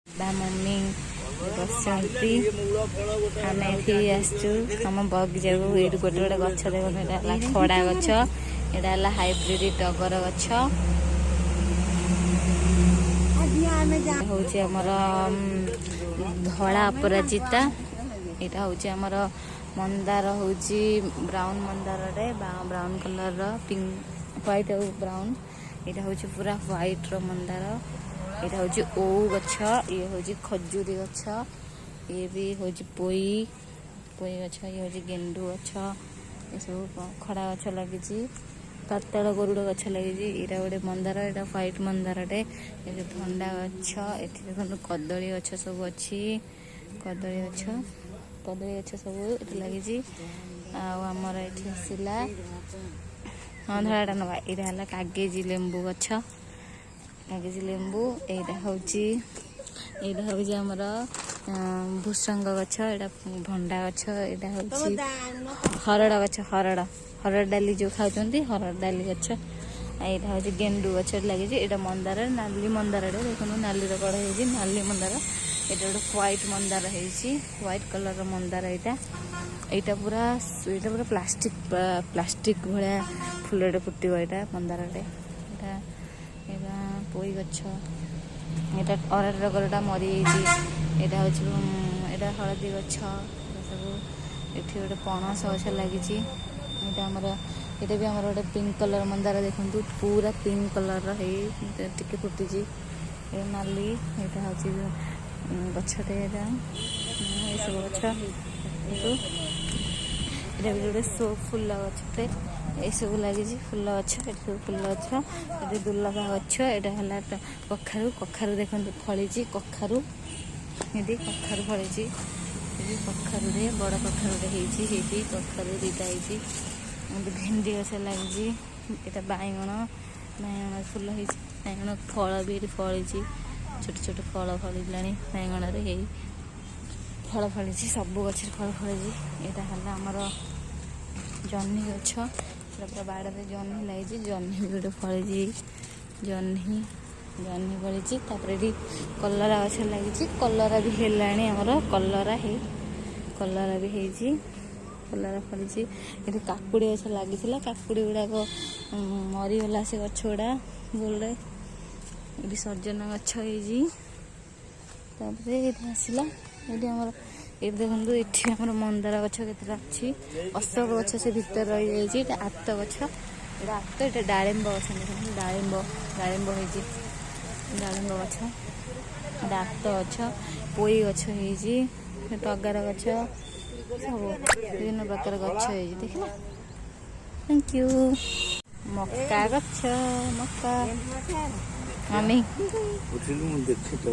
ବା ମମି ବସିଛନ୍ତି। ଆମେ ଏଠି ଆସିଛୁ ଆମ ବଗିଚାକୁ। ଏଇଠି ଗୋଟେ ଗୋଟେ ଗଛ ଦେଖନ୍ତୁ। ଏଇଟା ହେଲା ଖଡା ଗଛ, ଏଇଟା ହେଲା ହାଇବ୍ରିଡ ଟଗର ଗଛ। ହଉଛି ଆମର ଧଳା ଅପରାଜିତା। ଏଇଟା ହଉଛି ଆମର ମନ୍ଦାର, ହଉଛି ବ୍ରାଉନ ମନ୍ଦାରରେ, ବ୍ରାଉନ କଲରର, ପିଙ୍କ, ହ୍ୱାଇଟ୍ ଆଉ ବ୍ରାଉନ। ଏଇଟା ହଉଛି ପୁରା ହ୍ୱାଇଟ୍ର ମନ୍ଦାର। ଏଇଟା ହଉଛି ଓଉ ଗଛ। ଇଏ ହଉଛି ଖଜୁରୀ ଗଛ। ଇଏ ବି ହଉଛି ପୋଇ, ପୋଇ ଗଛ। ଇଏ ହଉଛି ଗେଣ୍ଡୁ ଗଛ। ଏସବୁ ଖଡା ଗଛ ଲାଗିଛି। ପାତାଳ ଗରୁଡ଼ ଗଛ ଲାଗିଛି। ଏଇଟା ଗୋଟେ ମନ୍ଦାର, ଏଇଟା ହ୍ୱାଇଟ୍ ମନ୍ଦାରଟେ। ଏ ଯୋଉ ଭଣ୍ଡା ଗଛ। ଏଠି ଦେଖନ୍ତୁ, କଦଳୀ ଗଛ ସବୁ ଅଛି। କଦଳୀ ଗଛ, କଦଳୀ ଗଛ ସବୁ ଏଠି ଲାଗିଛି। ଆଉ ଆମର ଏଠି ଆସିଲା, ହଁ, ଧଳାଟା ନବା। ଏଇଟା ହେଲା କାଗେଜି ଲେମ୍ବୁ ଗଛ, କାଗେଜି ଲେମ୍ବୁ। ଏଇଟା ହଉଛି ଆମର ଭୃସଙ୍ଗ ଗଛ। ଏଇଟା ଭଣ୍ଡା ଗଛ। ଏଇଟା ହଉଛି ହରଡ଼ ଗଛ, ହରଡ଼, ହରଡ଼ ଡାଲି ଯୋଉ ଖାଉଛନ୍ତି, ହରଡ଼ ଡାଲି ଗଛ। ଆଉ ଏଇଟା ହଉଛି ଗେଣ୍ଡୁ ଗଛ ଲାଗିଛି। ଏଇଟା ମନ୍ଦାର, ନାଲି ମନ୍ଦାରଟେ। ଦେଖନ୍ତୁ, ନାଲିର କଡ଼ ହେଇଛି, ନାଲି ମନ୍ଦାର। ଏଇଟା ଗୋଟେ ହ୍ୱାଇଟ୍ ମନ୍ଦାର ହେଇଛି, ହ୍ୱାଇଟ୍ କଲରର ମନ୍ଦାର ଏଇଟା। ଏଇଟା ପୁରା ପ୍ଲାଷ୍ଟିକ, ପ୍ଲାଷ୍ଟିକ ଭଳିଆ ଫୁଲଟେ ଫୁଟିବ ଏଇଟା ମନ୍ଦାରଟେ। ଏଇଟା ପୋଇ ଗଛ। ଏଇଟା ଅରଟ ଟଗରଟା ମରିଯାଇଛି। ଏଇଟା ହଉଛି ଏଇଟା ହଳଦୀ ଗଛ। ଏସବୁ ଏଠି ଗୋଟେ ପଣସ ଗଛ ଲାଗିଛି। ଏଇଟା ବି ଆମର ଗୋଟେ ପିଙ୍କ କଲର ମନ୍ଦାର। ଦେଖନ୍ତୁ, ପୁରା ପିଙ୍କ କଲରର ହେଇ ଟିକେ ଫୁଟିଛି। ଏ ନାଲି। ଏଇଟା ହଉଛି ଗଛଟେ ଏଇଟା। ଏସବୁ ଗଛ। ଏଇଟା ବି ଗୋଟେ ସୋ ଫୁଲ ଗଛଟେ। ଏସବୁ ଲାଗିଛି ଫୁଲ ଗଛ। ଏଠି ସବୁ ଫୁଲ ଗଛ। ଏଠି ଦୁର୍ଲଭ ଗଛ। ଏଇଟା ହେଲା କଖାରୁ। କଖାରୁ ଦେଖନ୍ତୁ, ଫଳିଛି କଖାରୁ। ଏଠି କଖାରୁ ଫଳିଛି। ଏଠି କଖାରୁରେ, ବଡ଼ କଖାରୁଟେ ହେଇଛି। ହେଇଛି କଖାରୁ ଦୁଇଟା ହେଇଛି। ଏଠି ଭେଣ୍ଡି ଗଛ ଲାଗିଛି। ଏଇଟା ବାଇଗଣ, ବାଇଗଣ ଫୁଲ ହେଇଛି। ବାଇଗଣ ଫଳ ବି ଏଠି ଫଳିଛି। ଛୋଟ ଛୋଟ ଫଳ ଫଳିଲାଣି ବାଇଗଣରେ। ହେଇ ଫଳ ଫଳିଛି, ସବୁ ଗଛରେ ଫଳ ଫଳିଛି। ଏଇଟା ହେଲା ଆମର ଜହ୍ନି ଗଛ। ଏଇଟା ପୁରା ବାଡ଼ରେ ଜହ୍ନି ଲାଗିଛି। ଜହ୍ନି ବି ଗୋଟେ ଫଳିଛି। ଜହ୍ନି, ଜହ୍ନି ଫଳିଛି। ତାପରେ ଏଠି କଲରା ଗଛ ଲାଗିଛି। କଲରା ବି ହେଲାଣି ଆମର। କଲରା ହେଇ, କଲରା ବି ହେଇଛି, କଲରା ଫଳିଛି। ଏଠି କାକୁଡ଼ି ଗଛ ଲାଗିଥିଲା। କାକୁଡ଼ି ଗୁଡ଼ାକ ମରିଗଲା ସେ ଗଛ ଗୁଡ଼ା ଭୁଲରେ। ଏଠି ସଜନା ଗଛ ହେଇଛି। ତାପରେ ଏଇଠି ଆସିଲା, ଏଇଠି ଆମର, ଏଇଠି ଦେଖନ୍ତୁ, ଏଠି ଆମର ମନ୍ଦାର ଗଛ କେତେଟା ଅଛି। ଅଶୋକ ଗଛ ସେ ଭିତରେ ରହିଯାଇଛି। ଏଇଟା ଆତ ଗଛ, ଏଇଟା ଆତ। ଏଇଟା ଡାଳିମ୍ବ ଗଛ। ଦେଖନ୍ତୁ, ଡାଳିମ୍ବ, ଡାଳିମ୍ବ ହେଇଛି, ଡାଳିମ୍ବ ଗଛ। ଏଇଟା ଆତ ଗଛ। ପୋଇ ଗଛ ହେଇଛି, ଟଗର ଗଛ, ସବୁ ବିଭିନ୍ନ ପ୍ରକାର ଗଛ ହେଇଛି। ଦେଖିଲା, thank you. ମକା ଗଛ, ମକା। ମମି। ଉଠିଲୁ, ମୁଁ ଦେଖେ ତ।